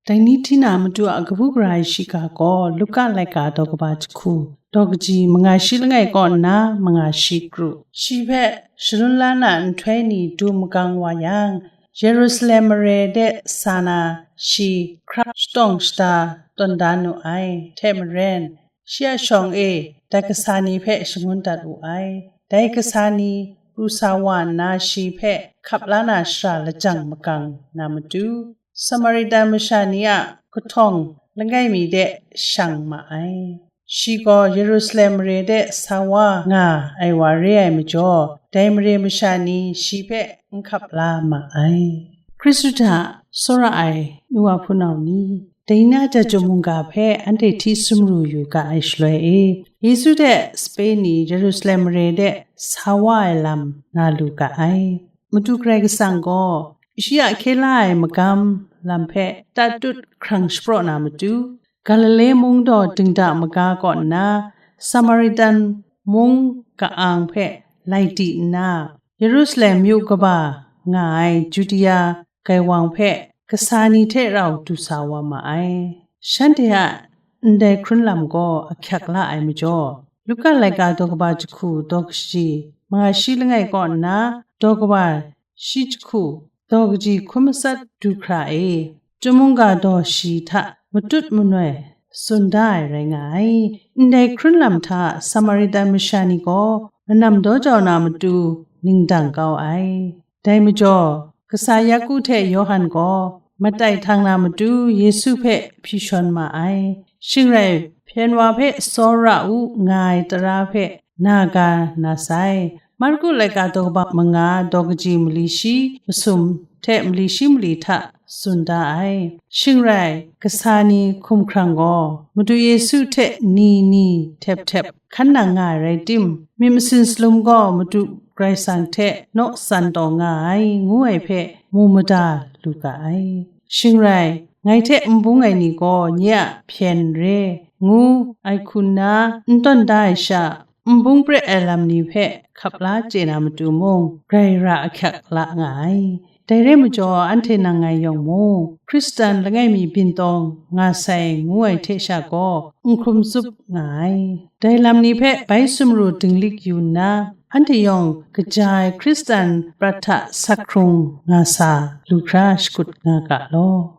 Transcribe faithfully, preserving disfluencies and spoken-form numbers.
Dai ni hti na matu a kabu gara ai shiga gaw Luka laika daw kaba jahku, daw kaji manga shi langai kaw nna manga shi kru. Shi hpe shalun la na nhtoi ni du magang wa yang, Yerusalem mare de sa na shi hkra shatawng shata tawn da nu ai. Hte maren, shi a shawng e dai kasa ni hpe shangun dat wu ai. Dai kasa ni pru sa wa nna shi hpe hkap la na shara lajang magang na matu, Samaritan masha ni a kahtawng langai mi de shang ma ai. Shi gaw Yerusalem mare de sa wa nga ai wa re ai majaw, dai mare masha ni shi hpe n hkap la ma ai. Hkristu hta tsawra ai nu wa hpunau ni, dai na jahtum mungga hpe anhte hti sumru yu ga ai shaloi e, Yesu hte sape ni Yerusalem mare de sa wa ai lam na lu ga ai. Madu Karai Kasang gaw shi a hkye la ai magam lam hpe tatut hkrang shapraw na matu, Galile mung daw dingda maga kaw nna, Samaritan mung ka-ang hpe lai di nna, Yerusalem myu kaba nga ai Judea gaiwang hpe kasa ni hte rau du sa wa ma ai. Shanhte a ndai hkrun lam gaw ahkyak la ai majaw, Luka laika daw kaba jahku daw kaji manga shi langai kaw nna daw kaba shi jahku daw kaji hkun matsat du hkra e, jahtum mungga daw shi hta matut manoi tsun da ai rai nga ai. Ndai hkrun lam hta Samaritan masha ni gaw manam daw jau na matu ningdang kau ai. Dai majaw, kasa Yaku hte Yawhan gaw matai htang na matu Yesu hpe hpyi shawn ma ai. Shing rai, hpyen wa hpe tsawra u nga ai tara hpe na ga na sai. Marku laika daw kaba manga daw kaji mali shi masum hte mali shi mali hta tsun da ai. Shing rai, kasa ni hkumhkrang gaw Madu Yesu hte ni ni htep htep hkan nang nga ai rai tim, myit masin salum gaw Madu Karai Kasang hte naw tsan taw nga ai, ngu ai hpe mu mada lu ga ai. Shing rai, ngai hte n bung ai ni gaw nye a hpyen re, ngu ai hku nna n tawn da ai sha, n bung pret ai lam ni hpe hkap la chye na matu mung, grai ra ahkyak la nga ai. Dai rai majaw, anhte nang ngai yawng mung, Hkristan langai mi byin tawng nga sai ngu ai hte sha gaw, n hkrum tsup nga ai. Dai lam ni hpe bai sumru dinglik yu nna, anhte yawng kaja ai Hkristan prat hta sak hkrung nga sa lu hkra shakut nga ga law.